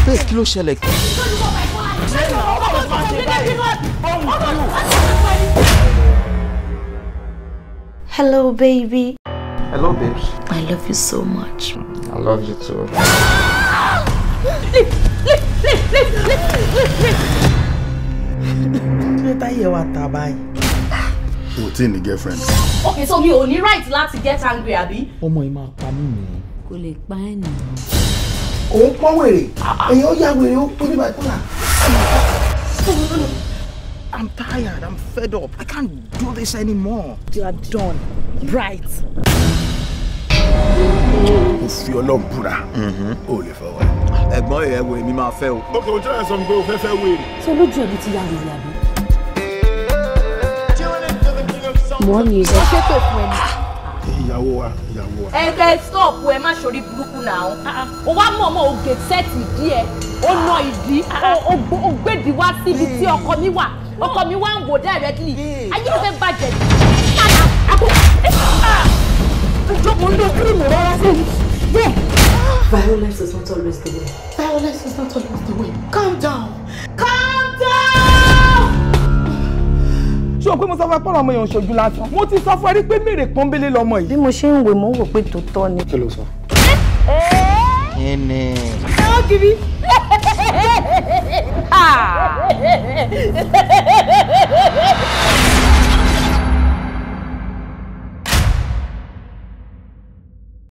Bẹ́ẹ̀ kí ló ṣẹlẹ̀? Hello, baby. Hello, babes. I love you so much. I love you too. Leave, leave, leave, leave, leave, leave, leave. Kí ló táyé wa ta báyìí? O tí ní girlfriend. Okay, so mi ò ní right láti get angry, àbí? Ọmọ yìí máa pa mí nìyẹn. Kò lè pa ẹ́ nà. Òun pọ́n wèrè, èèyàn ó yá wèrè ó pín ní bipolar. I'm tired, I'm fed up. I can't do this anymore. You are done. Right. Mo fi Ọlọ́run búra, o lè fọwọ́ ẹ. Ẹ̀gbọ́n ẹ̀ wo èmi máa fẹ́ o. Ok, o jẹ́ ẹ̀ sọ pé o fẹ́ fẹ́ wèrè. So lójú ẹ̀mí ti ya wèrè àbí? More music. Ó ṣépè fún ẹni. Ìyàwó wa, ìyàwó wa. Ẹ ẹ stop ẹ má ṣorí burúkú náà. O wá mọ̀ ọmọ ògè sẹ́ẹ̀tì díẹ̀, ó na ìdí, ó gbèdì wá síbi tí ọkọ mi wà. Ọkọ mi wá ń wò directly. Ayé fẹ́ bàjẹ́. Ìjókòó ń lo kírìmù rárá sí mi. Violence is not always the way. Violence is not always the way. Calm down. Calm down! Ṣé o pé mo sọ fún ẹ pọ́nrọ̀ ọmọ yẹn ò ṣojú lásán? Mo ti sọ fún ẹ rí pé mèrè pọ́nbélé lọmọ yìí. Bí mo ṣe ń wò mo ń wò pé tòótọ́ ni. Kí ló sọ? Kí ni? Ẹ ó kiri. Ah!